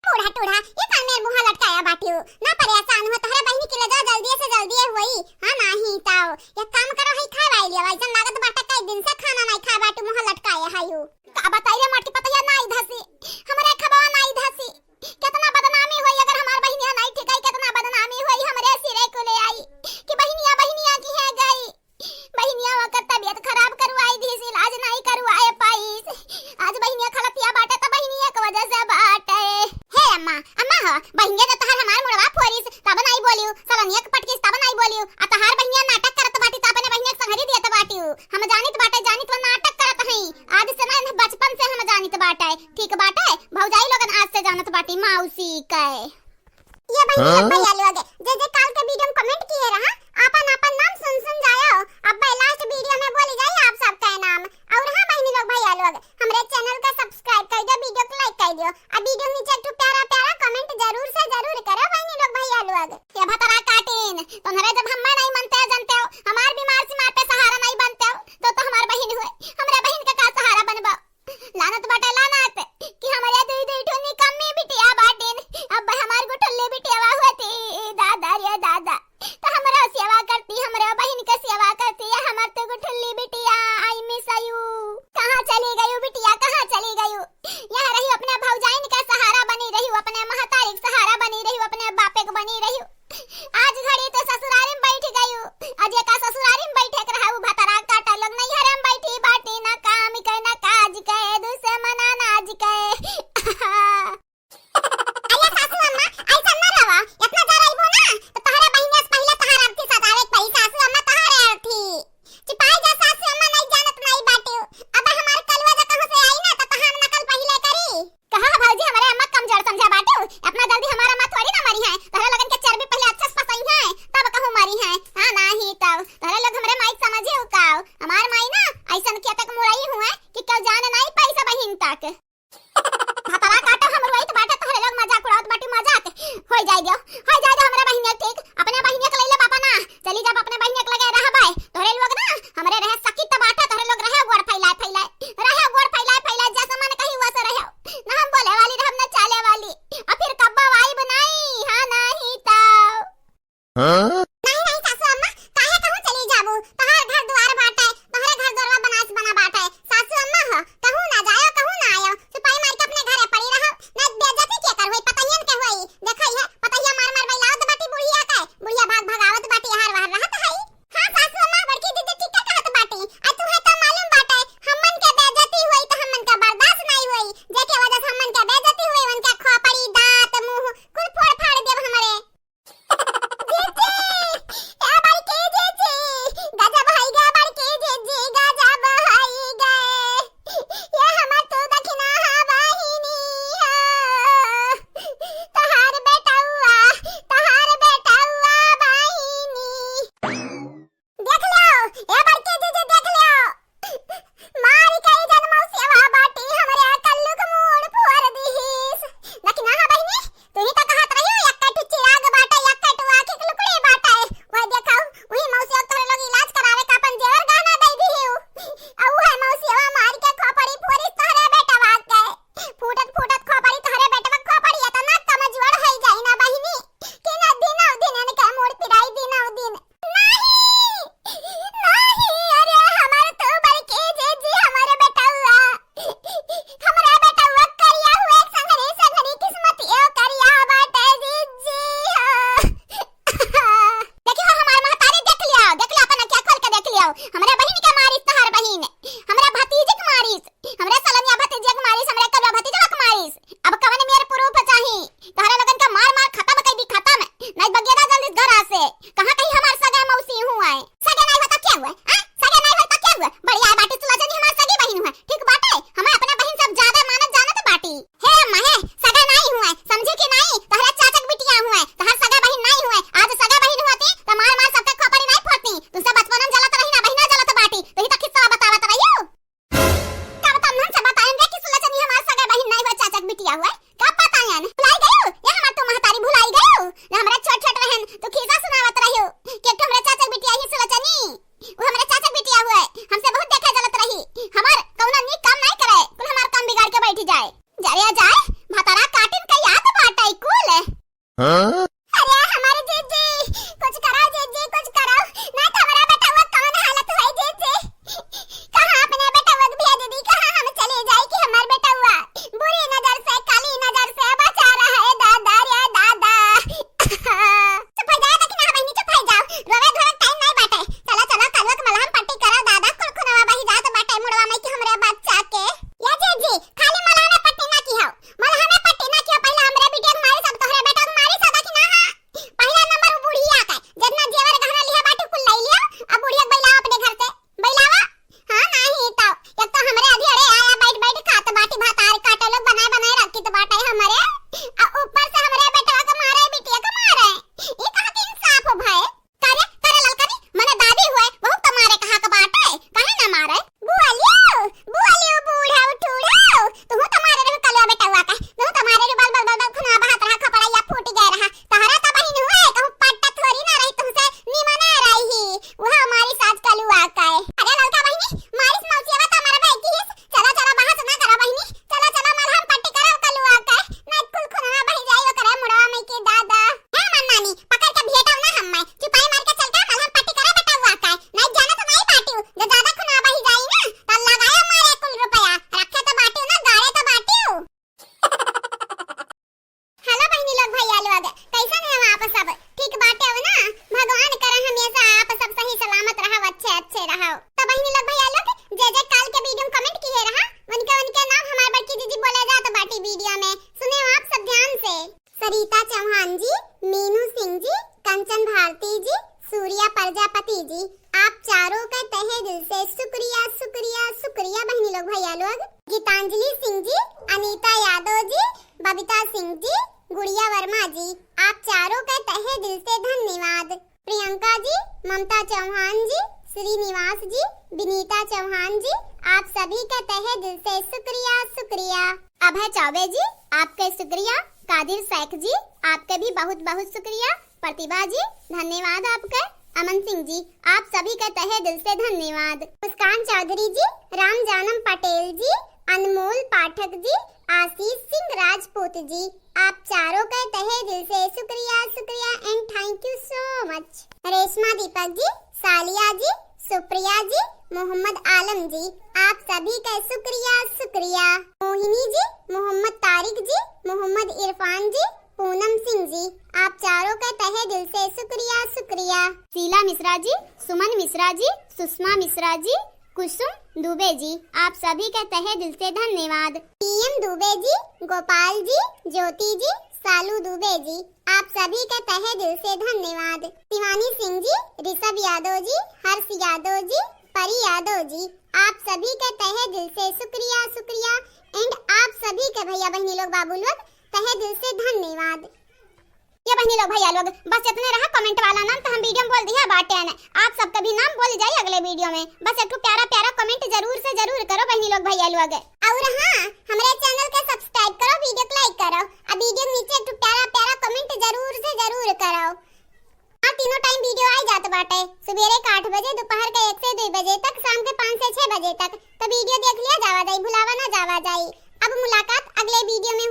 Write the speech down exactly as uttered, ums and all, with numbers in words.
बूढ़ा टूढ़ा, ये कान में मुँह लटकाया बाटियो। ना परेशान हो, तोहरे बहिनी के ले जाओ जल्दी से जल्दी होई। हाँ, नाही ताओ। एक काम करो, है खाए वाई लिया, वैसन लागत बाटे कई दिन से खाना नाही खाए बाटू, मुँह लटकाए है यू। का बताई रे मोटकी पतोहिया, नाही धसी, हमरे खबवा नाही धसी। कितना बदनामी होई अगर हमार बहिनिया नाही ठिकाई, कितना बदनामी होई, हमरे सिरे कुले आई कि बहिनिया, बहिनिया किहे गई। बहिनिया ओकर तबियत खराब करवाई दिस, इलाज नाही करवाए पाइस। आज बहिनिया खलतिया बाटे त बहिनिया के वजह से बाटे। हे अम्मा, अम्मा हो, बहिनिया जब तहार हमार मुड़वा फोरिस तब नाही बोलियो, सलनिया के पटकिस तब नाही बोलियो, आ तहार बहिनिया नाटक करत बाटी त अपने बहिनिया के संहरी दियत बाटियो। हम जानित बाटे, जानित वा नाटक करत हई। आज से ना, बचपन से हम जानित बाटे। ठीक बाटे, भौजाई लोगन आज से जानत बाटी मौसी के। ये बहिनी लोग, हाँ? भैया लोग, जे जे काल के वीडियो में कमेंट किए रहा, आपन आपन नाम सुन सुन जायो। अब भाई लास्ट वीडियो में बोली जाई आप सबका नाम। और हाँ बहिनी लोग, भैया लोग, हमरे चैनल का सब्सक्राइब कर दियो, वीडियो को लाइक कर दियो, और वीडियो नीचे एक ठो प्यारा प्यारा कमेंट जरूर से जरूर करो बहिनी लोग, भैया लोग। ये भतरा काटिन, तुम्हारे जब हम्मा नहीं मनते हो, जानते हो, हमार बीमार सीमार पे सहारा नहीं बनते हो, तो, तो हमार बहिन हुए, हमरे बहिन का का सहारा बनबो? लानत बाटे लानत कि हमरे दुई दुई ठो निकम्मी बिटिया बाटिन। अब हमार गुठुल्ली बिटियावा होती, दादा रे दादा, तो हमरो सेवा करती, हमरो बहिन के सेवा करती। ये हमार तो गुठुल्ली बिटिया, I miss you। कहाँ चली गयू बिटिया, कहाँ चली गयू? यहाँ रही अपने भौजाइन का सहारा बनी रही, अपने महतारी के सहारा बनी रही, अपने बापे के बनी रही। आज घड़ी तो ससुरारी में बैठ गयू, आज एका ससुरारी में बैठे के रहा, उ भतरा काटा लोग नैहरे में बैठी बाटी, ना काम के, ना काज के, दुश्मन अनाज के। अरे सासू अम्मा, ऐसा न रहो, इतना जरइबो ना, तो तोहरे बहिनिया से पहिले तोहार अर्थी सजावे के पड़ी, सासू अम्मा तोहार अर्थी। चुपाई जा सासू अम्मा, नहीं जानत नहीं बाटियो। अब हमार कलवा जब कहूँ से आई ना, तो तोहार नकल पहिले करी। कहा है भौजी, हमरे अम्मा कमजोर समझा बाटियो? इतना जल्दी हमार अम्मा थोड़ी ना मरी है। तोहरे लोगन के चर्बी पहिले अच्छे से पसई है, तब कहूँ मरी है। हाँ, नाही तब। तोहरे लोग हमरे माई के समझियो काओ? हमार माई ना ऐसन खेत के मुरई हुए कि केहू जान नाही पाई सब बहिन तक। भतरा काटा हम रोइत बाटे, तोहरे लोग मजाक उड़ावत बाटी, मजाक। होई जाए दियो, होई जाए दियो हमरे बहिनिया के ठीक। अपने बहिनिया के लइले बापा ना, चली जाब अपने बहिनिया के लगे रहबे। तोहरे लोग ना हमरे रहे सकित बाटे, तोहरे लोग रहे गोड़ फैलाए फैलाए, रहे गोड़ फैलाए फैलाए, जैसे मन कही वैसे रहे। ना हम बोले वाली रहब, ना चाले वाली। और फिर कब्बा आइब नाही, हाँ नाही तब। हाँ? नाही, नाही सासू अम्मा, काहे कहूँ चली जाबू? तोहार घर दुआर बाटे, तोहरे घर दुआरवा बनास बना बाटे। सासू अम्मा हो, कहूँ ना जायो, कहूँ ना आयो। चुपाई मार के अपने घरे पड़ी रहो। ना बेइज्जती के कर होई, पतहियन के होई। देखई है, पतहिया मार मार बइलावत बाटी बुढ़िया के। बुढ़िया भाग भगावत बाटी, हर वहर रहत हई। हाँ सासू अम्मा, बड़की दीदी ठीक कहत बाटी। आ तू है तो मालूम बाटे, हमन के बेइज्जती होई तो हमन के बर्दाश्त नाही होई। जेके वजह से हमन के बेइज्जती होई, उनके खोपड़ी, दांत, मुंह कुल फोड़ फाड़ देब हमरे। जीजी, हाँ? अरे हमारे जीजी, कुछ करो जीजी, कुछ करो, ना तो हमारा बेटवा कौन हालत होई जीजी। कहाँ अपने बेटवा के भेज दी, कहाँ हम चले जाई कि हमार बेटवा बुरी नजर से, काली नजर से बचा रहे दादा रे दादा। चुप हो जाओ, देखी ना बहिनी, चुप हो जाओ, रोवे धोवे टाइम नहीं बाटे। चलो चलो, कलवा के मलहम पट्टी करो दादा, कुल खुनवा बही जात बाटे मुड़वा में कि हमरे बच्चा के। या जीजी, खाली मलहम पट्टी ना की हो, मलहम पट्टी ना की हो, पहले हमरे बिटिया के मारी, सब तोहरे बेटा के मारी, सब देखी ना। हाँ, पहला नंबर उ बुढ़िया के, जितना जेवर गहना लिहा बाटे कुल ले लिया। अब बुढ़िया के बैलावा अपने घर से, बैलावा। हाँ, नाही तो एक तो हमरे अधेड़े आया बैठ बैठ खात बाटी, भातार काटे लोग बनाए बनाए रखित बाटे हमरे, आ ऊपर से हमरे बेटवा के मारे, बिटिया के मारे। ई कहाँ के इंसाफ हो भाई? करे करे ललकनी, मने दादी हुए, बहुत तो मारे कहा के बाटे, काहे ना मारे? बोलियो, बोलियो बूढ़ा उठूढ़ा, तू तो मारे रहे कलवा बेटवा के, तू तो मारे रहे बल बल बल बल, खुना बहात रहा, खपड़ैया फूट गए रहा। तहरा तो बहिन हुए, कहूँ पट्टा थोड़ी ना रही, तुमसे निमने रही। वह हमारी सास कलुआ का है। अरे ललका बहिनी, मारिस मौसिया तो मरबे किस। चला, चला, बहस ना करा बहिनी। चला, चला, मलहम पट्टी करा कलुआ का है। ना कुल खुनवा बही जाई ओकरे मुड़वा में के दादा। हे मन्नानी, पकड़ के भेटाओ ना हम्मे। चुपाई मार के चल के मलहम पट्टी करा बेटवा का है। ना जाना तो नहीं बाटियो। जो ज्यादा खुनवा बही जाई ना, तो लगाया मारे कुल रुपया। रखे तो बाटियो ना, गाड़े तो बाटियो। हेलो बहिनी लोग, भैया लोग, कैसन है आप सब? ठीक बाटे हो ना? भगवान करे हमेशा आप सब सही सलामत रहो, अच्छे अच्छे रहो। तो बहिनी लोग, भैया लोग, जे जे काल के वीडियो में comment किए रहा, उनके उनके नाम हमार बड़की दीदी बोले जात बाटी वीडियो में, सुने आप सब ध्यान से। सरिता चौहान जी, मीनू सिंह जी, कंचन भारती जी, सूर्या प्रजापति जी, आप चारों का तहे दिल से शुक्रिया, शुक्रिया, शुक्रिया बहिनी लोग, भैया लोग। गीतांजलि सिंह जी, अनीता यादव जी, बबीता सिंह जी, गुड़िया वर्मा जी, आप चारों का तहे दिल से धन्यवाद। प्रियंका जी, ममता चौहान जी, श्रीनिवास जी, विनीता चौहान जी, आप सभी का तहे दिल से शुक्रिया, शुक्रिया। अभय चौबे जी, आपके शुक्रिया। कादिर शेख जी, आपके भी बहुत बहुत शुक्रिया। प्रतिभा जी, धन्यवाद आपके। अमन सिंह जी, आप सभी के तहे दिल से धन्यवाद। मुस्कान चौधरी जी, राम जानम पटेल जी, अनमोल पाठक जी, आशीष सिंह राजपूत जी, आप चारों के तहे दिल से शुक्रिया, शुक्रिया and thank you so much। रेशमा दीपक जी, सालिया जी, सुप्रिया जी, मोहम्मद आलम जी, आप सभी का शुक्रिया, शुक्रिया। मोहिनी जी, मोहम्मद तारिक जी, मोहम्मद इरफान जी, पूनम सिंह जी, आप चारों के तहे दिल से शुक्रिया, शुक्रिया। शीला मिश्रा जी, सुमन मिश्रा जी, सुषमा मिश्रा जी, कुसुम दुबे जी, आप सभी के तहे दिल से धन्यवाद। पीएम दुबे जी, गोपाल जी, ज्योति जी, सालू दुबे जी, आप सभी के तहे दिल से धन्यवाद। शिवानी सिंह जी, ऋषभ यादव जी, हर्ष यादव जी, परी यादव जी, आप सभी के तहे दिल से शुक्रिया, शुक्रिया। And आप सभी के भैया बहिनी लोग, बाबू लोग, तहे दिल से धन्यवाद। ये बहिनी लोग, भैया लोग, बस इतने रहा comment वाला नाम, तो हम वीडियो में बोल दिया बाटेन। आप सबके भी नाम बोल जाई अगले वीडियो में। बस एक ठो प्यारा प्यारा comment जरूर से जरूर करो बहिनी लोग, भैया लोग। और हाँ, हमरे channel के subscribe करो, वीडियो को like करो, अब वीडियो के नीचे एक ठो प्यारा प्यारा comment जरूर से जरूर करो। हाँ, तीनों time वीडियो आई जात बाटे, सुबेरे के आठ बजे, दोपहर के एक से दो बजे तक, शाम के पाँच से छह बजे तक। तो वीडियो देख लिया जावा जाई, भुलावा ना जावा जाई। अब मुलाकात अगले वीडियो में।